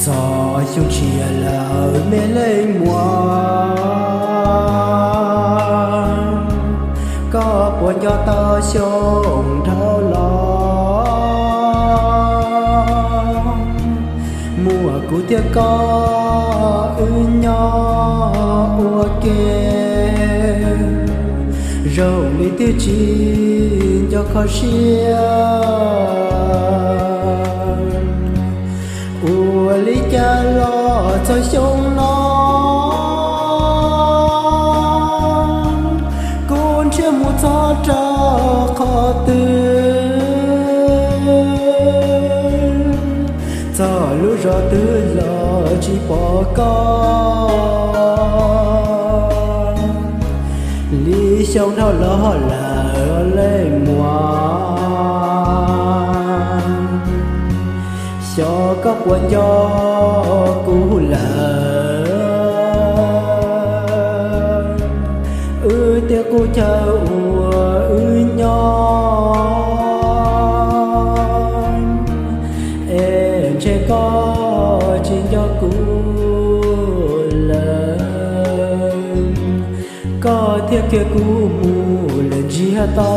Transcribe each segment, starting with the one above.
Txog xyoo tshiab lawm me leej muam, koj puas nco tau xyoo dhau los, muaj kuv thiab koj wb nyob ua ke, zoo li twb tsis nco kho siab. Ua li cas los txog xyoo no, kuv ntsiag mus txog rau qhov twg, txog lub zos twg los tsis pom koj. Li xyoo dhau los lawm leej muam, xyov koj puas nco kuv lawm, wb tej qub chaw uas wb nyob, es ntshe koj tsis nco kuv lawm. Koj thiaj khiav kuv mus lawm ntsiag to,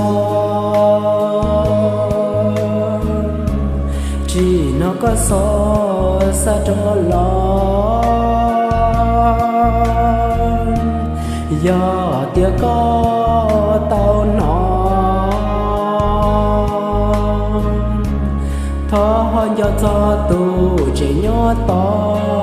tsim nyog koj xov xa rov los. Yog tias koj tau hnov, thov ho nco txog tus tsev nyob tod,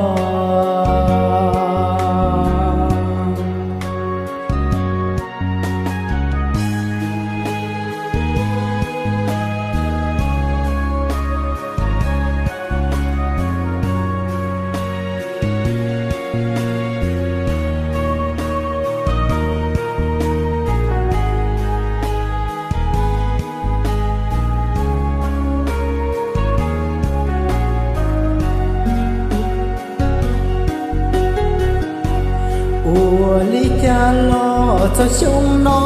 ua li cas los txog xyoo no,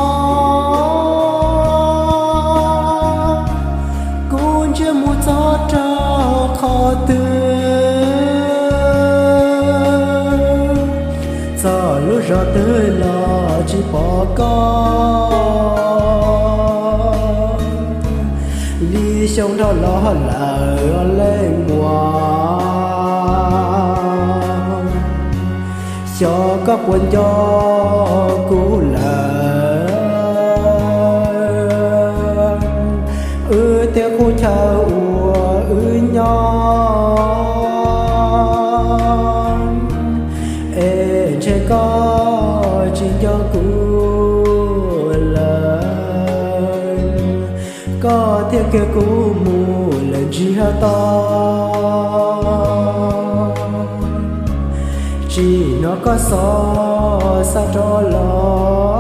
kuv ntsiag mus txog rau qhov twg, txog lub zos twg los tsis pom koj. Li xyoo dhau los lawm leej muam, xyov koj puas nco kuv lawm, wb tej qub chaw uas wb nyob, es ntshe koj tsis nco kuv lawm, koj thiaj khiav kuv mus lawm ntsiag to, tsim nyog koj xov xa rov los.